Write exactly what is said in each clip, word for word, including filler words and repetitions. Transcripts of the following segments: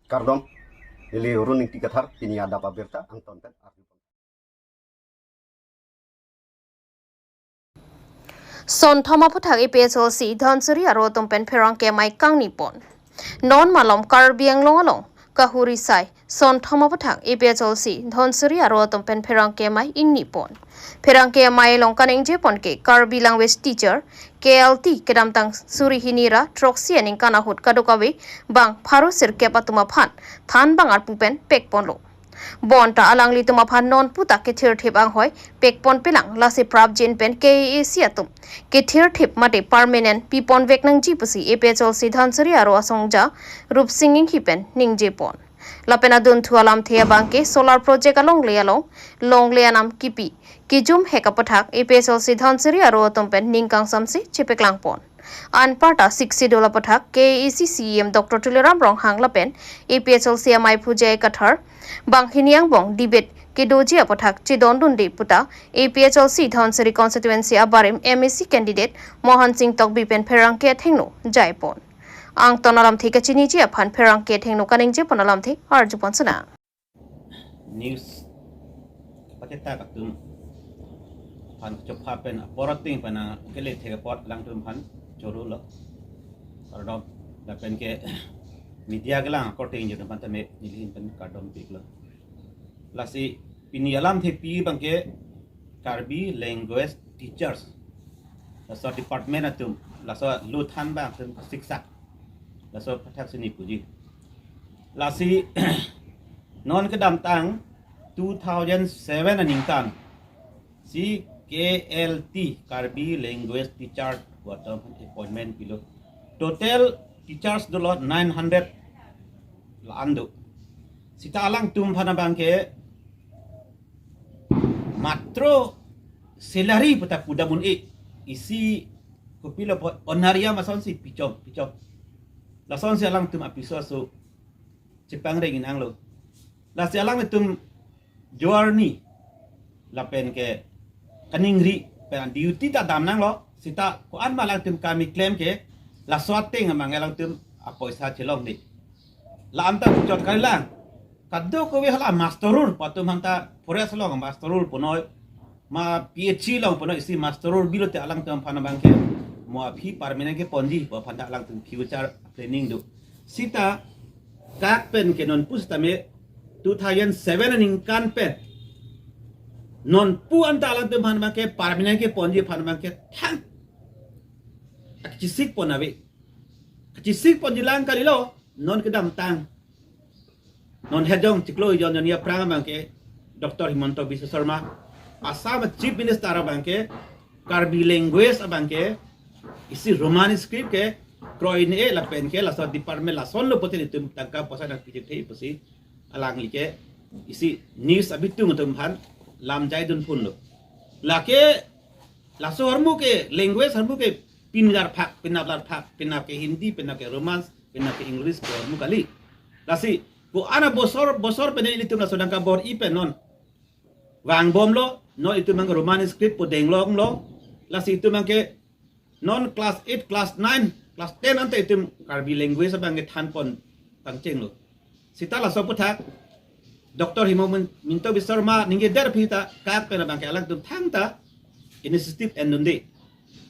Kardom, neli Run Ingti Kathar, pini adap abirta angton pen arju. Sonthom aphuthak A P H L C Dhansiri aro atum pen pherangke amei kangni pon. Non malom Karbi Anglong along kahuri sai Sonthom aphuthak A P H L C Dhansiri aro atum pen pherangke amei ingni pon. Pherangke amei along kaningje pon ke Karbi language teacher, K L T, kedamtang suri hini ra throksi aningkan ahut kadokave bang pharo sirkep atum aphan than bang arpu pen pek ponlo. Bonta alanglitum aphan non puta kethirthip anghoi pek pon pelang, lasi prapjin pen K A A C atum kethirthip mate permanent pi pon vek nangji pusi A P H L C Dhansiri aro asongja Rupsing Inghi pen ningje pon. Lapen adunthu alamthe abangke solar project alongle along longle anam kipi kejum hek aphuthak A P H L C Dhansiri aro atum pen ning kangsamse chepeklang pon. Anparta Sixth Schedule aphuthak K A A C C E M Doctor Tuliram Ronghang lapen A P H L C amei phu J I Kathar banghini angbong debate kedoji aphuthak chedondunde puta A P H L C Dhansiri constituency abarim M A C candidate Mohan Singh Tokbi pen pherangke athengno jai pon. Angton alamthe kachiniji aphan pherangke athengno kaningje pon alamthe arju pon sena. News paketa atum aphan chopha pen apor ating pen kele thek apot alangtum aphan chorolo. Kardom, lapen ke media kelang akorte ingjir aphan tame neli ahin pen kardom piklo. Lasi pini alamthe pi abangke Karbi language teachers, laso department atum, laso luthan bang atum siksak, laso aphuthak si neli puji. Lasi non kedamtang two thousand seven aningkan si K L T, Karbi language teacher pu atum appointment pilo. Total teachers dolo nine hundred la-an do. Seta alangtum aphan abangke matro salary puta pudam un-e, isi kopilo apot honorarium asonsi pichom pichom. Lasonsi alangtum apiso aso chepangreng inanglo. Lasi alanglitum journey lapen ke kaningri pen duty ta dam nanglo, seta ko-an ma alangtum kami klem ke laso ateng amang alangtum apoisa chelongde. La-an ta puchot kalilang. Kadokave hala master rule pu atum aphan ta forest along master rule punoi, ma P H E along punoi, isi master rule bilote alangtum aphan abangke mo aphi permanent keponji pu aphan ta alangtum future planning do. Seta kak pen ke non pusitame two thousand seven aningkan pen non pu anta alangtum aphan abangke permanent keponji aphan abangke thang kachisik pon ave. Kachisik ponji lang kalilo, non kedamtang non hejong chiklo jon jon aphrang abangke Doctor Himanta Biswa Sarma, Assam Chief Minister abangke Karbi language abangke isi Roman script ke kroi un-e lapen ke laso department lasonlo putin itum tangka poisa nangpijik thei pusi alangli ke isi news abitung atum aphan lam jai dun phunlo. Lake laso ahormu ke language ahormu ke pinlar phak, pinaplar phak, pinap ke Hindi, pinap ke Roman, pinap ke English pu ahormu kali. Lasi ko-an abosor bosor pen ilitum laso tangka bor-i pen non vangbomlo, non itum abangke Roman script pu denglonglo. Lasi itum abangke non class eight, class nine, class ten anta itum Karbi language abangke than pon pangchenglo. Seta laso aphuthak Doctor Himanta Biswa Sarma ningjedet aphi ta kak pen abangke alangtum thangta initiative endunde.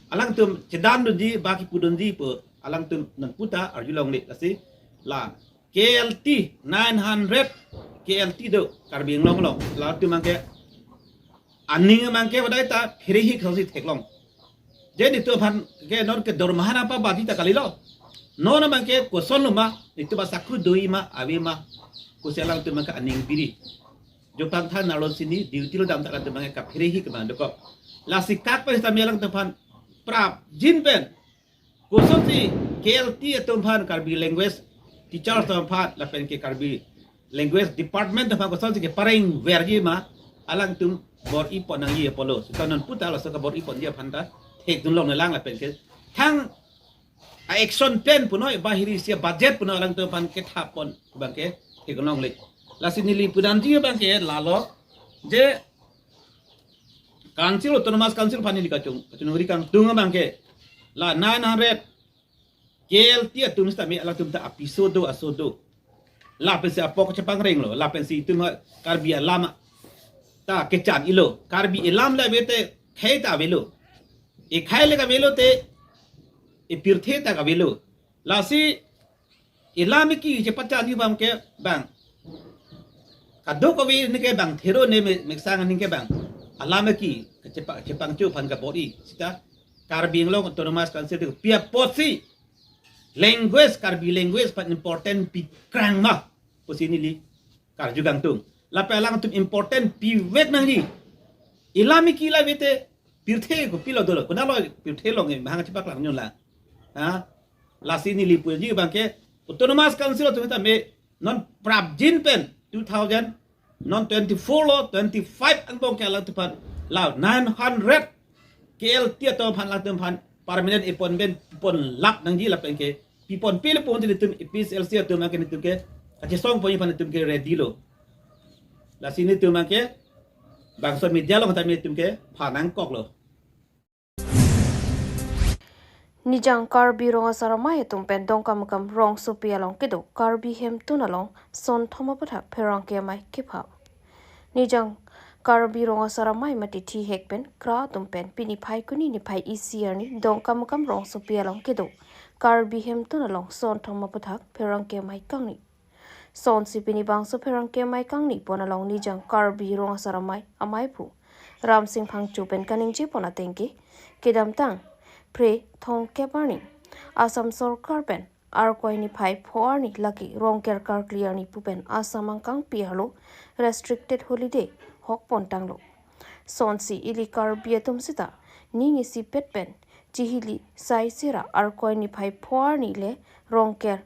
Alangtum chedandunji, baki pudunji pu alangtum non puta arjulongle. Lasi la K L T nine hundred K L T do Karbi Anglong along. Latum abangke aning abangke badai ta phirihik thongsi theklong. Je nitum aphan ke non ke dormaha nangpabadi ta kalilo. Non abangke kosonlo ma, nitum asakhu do-i ma, ave ma, kosi alangtum abangke aning biri. Jopang than arlo sini duty lo dam ta alangtum abangke kaphirihik abang dokok. Lasi kak pen sitame alangtum aphan prapjin pen kosonsi K L T atum aphan, Karbi language teachers atum aphan lapen ke Karbi language department atum aphan kosonsi kepareng verji ma alangtum bor-i pon nangji apotlo. Seta non puta laso kabor-i ponji aphan ta thekdunlongle lang lapen ke thang a-action plan punoi, bahiri isi budget punoi alangtum aphan kethap pon abangke thekdunlongle. Lasi neli pudamji abangke lalo, je Council, Autonomous Council aphan neli kachung, kachunong ri kangtung abangke la nine hundred K L T atum sitame alangtum ta apiso do, aso do. Lapensi apok chepangrenglo, lapensi itum Karbi alam ta kechan-ilo. Karbi alam le avete khei ta avelo. Ekhei le avelo te, epirthe ta avelo. Lasi alam eki chepachan-i abang ke bang, kadokave neke bang thero ne me-, meksang neke bang alam eki chepa-, chepangcho aphan kabor-i. Seta Karbi Anglong Autonomous Council te pi apotsi language, Karbi language aphan important pikrang ma pusi neli karju kangtung. Lapen alangtum important pivek nangji. Alam eki le avete pirthe kopilo dolo, konatlo pirthe along mahang chepaklang nyon la. Ha? Lasi neli puji abang ke Autonomous Council atum tame non prapjin pen two thousand, non twenty-four lo, twenty-five angbong ke alangtum aphan la nine hundred K L T atum aphan, alangtum aphan permanent appointment pon lap nangji lapen ke pipon pele pon nelitum A P H L C atum ke nelitum ke kachesong ponji aphan nelitum ke ready lo. Lasi nelitum ke bangso media along tame nelitum ke phanangkoklo. Nijang Karbi Rong Asar Amei atum pen Dongkamukam rongsopi along kedo Karbi Hemtun along sonthom aputhak pherangke amei kepha. Nijang Karbi Rong Asar Amei mate thihek pen kra atum pen pini Phaikuni niphai isi arni Dongkamukam rongsopi along kedo Karbi Hemtun along sonthom aputhak pherangke amei kangni. Sonsi pini bangso pherangke amei kangni pon along Nijang Karbi Rong Asar Amei amei aphu Ramsing Phangcho pen kaningje pon ateng ke, kedamtang Phre thomkep arni Assam sorkar pen Arkoi niphai pho arni lake Rongker karkli arni pu pen Assam angkangpi arlo restricted holiday hok pon tanglo. Sonsi ili Karbi atum seta ning isipet pen chihili sai sera Arkoi niphai pho arni le Rongker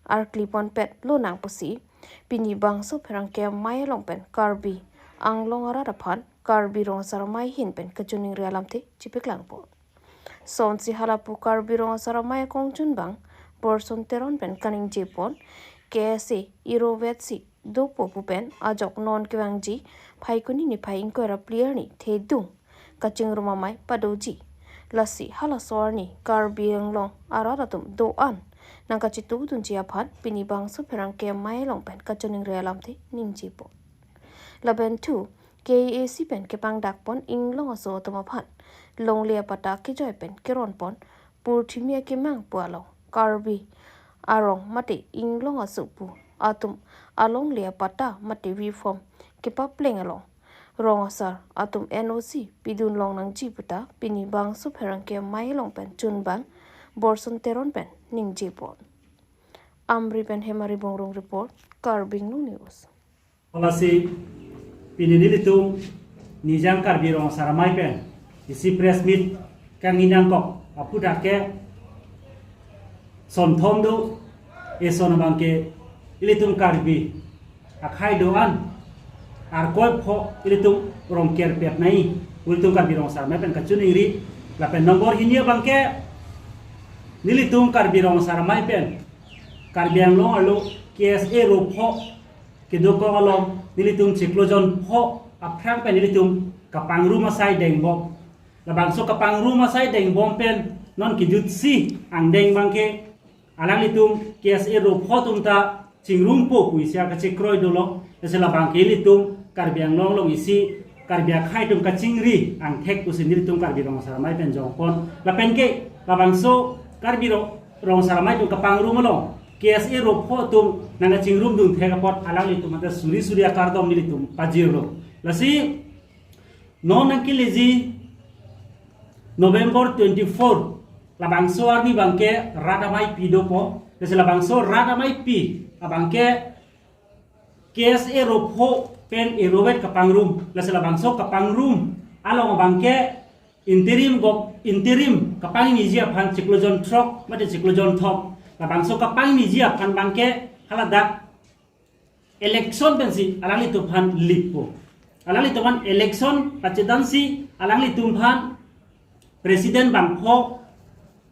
arkli ponpet lonang pusi pini bangso pherangke amei along pen Karbi Anglong arat aphan Karbi Rong Asar Amei ahin pen kachiningri alamthe chipaklang pon. Sonsi halapu Karbi Rong Asar Amei akongchunbang Borson Teron pen kaningje pon, K S A irovetsi dopo pu pen ajok non kevangji Phaikuni niphai ingkoi ra phli arni thedung kachingrum amei padoji. Lasi halaso arni Karbi Anglong arat atum do-an nangkachetudunji aphan pini bangso pherangke amei along pen kachiningri alamthe ningje pon. Lapen thu K A A C pen kepangdak pon inglong aso atum aphan longle apatta kejoi pen keron pon Purthimi Akemang pu along Karbi arong mate inglong aso pu atum alongle apatta mate reform kepapleng along rong asar atum N O C pidun long nangji puta pini bangso pherangke amei along pen chunbang Borson Teron pen ningje pon. Amri pen Hemari Bongrung report, Karbi Anglong News. Lasi pini nelitum Nijang Karbi Rong Asar Amei pen isi press meet kangni nangkok aphuthak ke sonthom do, eson abang ke ilitum Karbi akhei do-an Arkoi pho ilitum Rongker pet nangji, ilitum Karbi Rong Asar Amei pen kachiningri. Lapen nombor hini abang ke nelitum Karbi Rong Asar Amei pen Karbi Anglong arlo K S A ro pho kedokok along nelitum chiklo jon pho aphrang pen nelitum kapangrum asai dengbom. Labangso kapangrum asai dengbom pen non kejutsi angdeng abang ke alanglitum K S A ro pho atum ta chingrumpo pu isi kachekroi dolo. Lasi labang ke ilitum Karbi Anglong along isi Karbi akhei atum kachingri angthek pusi nelitum Karbi Rong Asar Amei pen jongpon. Lapen ke labangso Karbi Rong, Rong Asar Amei atum kapangrum along K S A ro pho atum nangkachingrum dunthek apot alanglitum anta suri suri akardom nelitum pajirlo. Lasi non nangkeleji November twenty-four, labangso arni abang ke rat ameipi dopo. Lasi labangso rat ameipi abang ke K S A ro pho pen irovet kapangrum. Lasi labangso kapangrum along abang ke interim gov-, interim kapangniji aphan chiklo jon throk mate chiklo jon thom. Labangso kapangniji aphan abang ke haladak election pensi alanglitum aphan likpo. Alanglitum aphan election pachedansi alanglitum aphan president bangpho,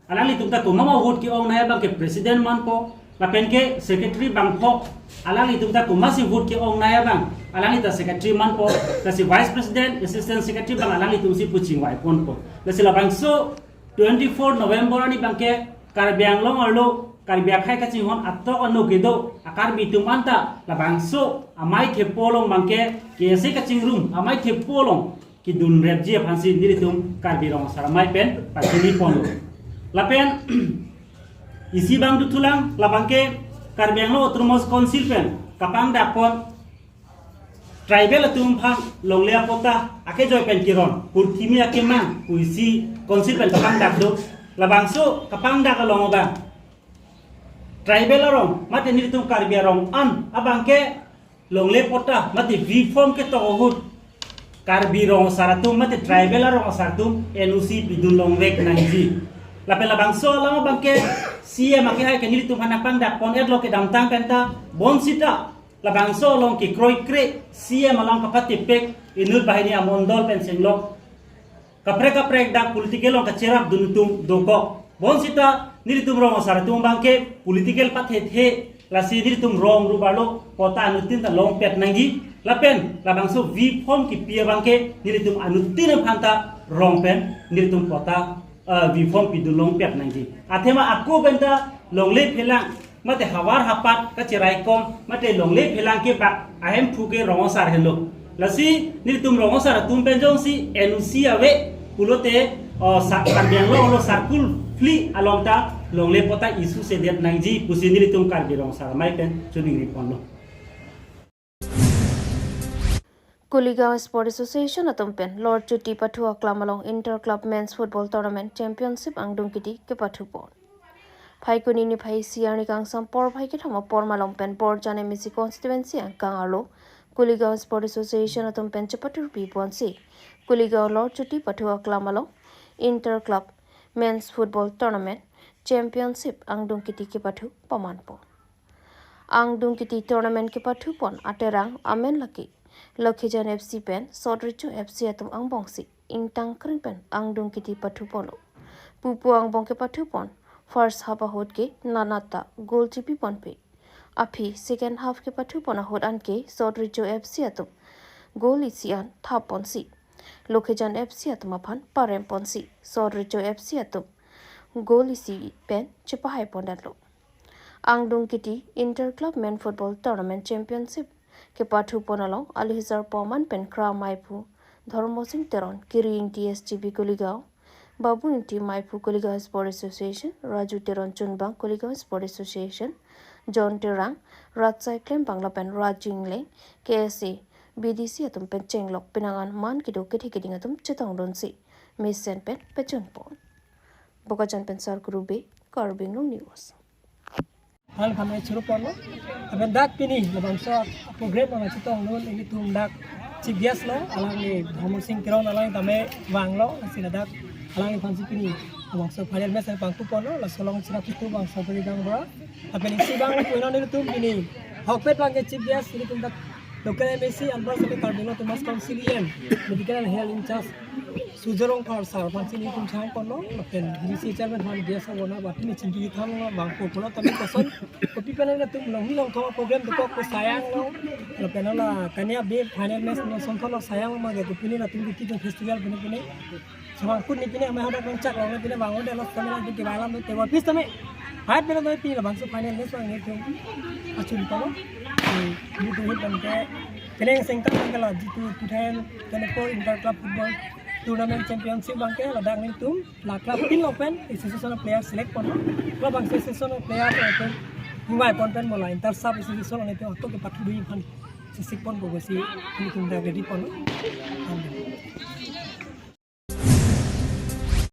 alanglitum ta komat ma vote ke-ongnei abang ke president manpo, lapen ke secretary bangpho, alanglitum ta komatsi vote ke-ongnei abang alangli ta secretary manpo, lasi vice president, assistant secretary abang alanglitumsi pu chingvai ponpo. Lasi labangso twenty-four November arni abang ke Karbi Anglong arlo Karbi akhei kachinghon atok ano kedo a-Karbi atum anta labangso amei thepo along abangke K S A kachingrum amei thepo along kedun repji aphansi nelitum Karbi Rong Asar Amei pen pachini ponlo. Lapen isi abang dothulang, labangke Karbi Anglong Autonomous Council pen kapangdak pon tribal atum aphan longle apatta akejoi pen keron, purthimi akemang pusi council pen kapangdak do. Labangso kapangdak along abang tribal arong mate nelitum Karbi arong an abangke longle patta mate V form ketok ahut Karbi Rong Asar atum mate tribal arong asar atum N O C pidun longvek nangji. Lapen labangso along abangke C M akehai ke nelitum aphan nangpangdak pon-etlo kedamtang penta, bonsita labangso along kekroikre C M along kapatepek inut banghini amondol pen chenglok kaprek kaprek dak political along kacherapdun atum dokok. Bonsita nelitum rong asar atum abangke political pathethe, lasi nelitum rong rup arlo patta anuttin ta longpet nangji. Lapen labangso V form kipi abangke nelitum anuttin aphanta rong pen nelitum patta, eh, V form pidun longpet nangji. Athema ako penta longle phelang mate havar hapat kacheraikom mate longle phelang kebak ahemphu ke rong asar henlo. Lasi nelitum rong asar atum pen jongsi N O C ave pulote, o, sa-, Karbi Anglong lo circle phli along ta longle patta issue sedet nangji pusi nelitum Karbi Rong Asar Amei pen choningri ponlo. Kuligaon Sport Association atum pen Lord Chuti Pathu aklam along Inter Club Men's Football Tournament Championship angdung kiti kepathu pon. Phaikuni niphai isi arni kangsam porphai kethom apor malom pen Borjan M A C constituency angkang arlo Kuligaon Sport Association atum pen chepathurpi ponsi Kuligaon Lord Chuti Pathu aklam along Inter Club Men's Football Tournament Championship angdung kiti kepathu paman pon. Angdung kiti tournament kepathu pon aterang amen lake Lokhijan F C pen Sot Recho F C atum angbongsi ingtang kring pen angdung kiti pathu ponlo. Pupu angbong kepathu pon first half ahut ke nanata goal chipi ponpe. Aphi second half kepathu pon ahut anke Sot Recho F C atum goal isi an thap ponsi Lokhijan F C atum aphan parem ponsi Sot Recho F C atum goal isi pen chepahai pondetlo. Angdung kiti Inter Club Men Football Tournament Championship kepathu pon along Alihizar Poman pen Kra Maiphu, Dharmasing Teron, Kiri Ingti S G B Kuligaon, Babu Ingti Maiphu Kuligaon Sport Association, Raju Teron Chunbang Kuligaon Sport Association, John Terang, Ratsai Klembang lapen Raju Ingleng, K S A, B D C atum pen chenglok penang an man kedo kethe keding atum chetongdunsi mesen pen pechun pon. Bokajan pen Sarkuru Bey, Karbi Anglong News. Hal kami churu ponlo. Aben dak pini labangso program abang chetongdun ilitum dak chief guest lo, alangli Dharmasing Teron, alang tame vanglo, lasi ladak alangliphansi pini labangso final match pangku ponlo, laso along chira kitu bang Sabri Gang Bora. Aben isi abang punon ilitum pini hokpet abangke chief guest ilitum dak local M A C, Anbar Sate Karbi Anglong Autonomous Council E M, Medical and Health in charge Sujorong Thar sir aphansi ilitum chang ponlo, lapen D C chairman aphan guest of honor bati ni chingki tham lo bang ko pulo tami koson kopi pen latum long ni long thong program dokok ko sayang lo, lapen la kania be final match lo son thon lo sayang ma ge ko pini latum ki festival pini pini samang kun ni pini amai hadak long chak long pini bang ode lo kami lang pini bang lam te wa pis tami. Hat pini tami pini labangso final match abang ni tum achun ponlo. Ni tum hit abangke keleng sengkang abangke la jitu two thousand twenty-four Inter Club Football Tournament Championship abangke ladak ni tum la club tin along pen association of player select ponlo. Club abang association of player pen hingvai pon pen mola inter sub association along pen ato kepathu dui phan sisik pon bogo si ni tum dak ready ponlo.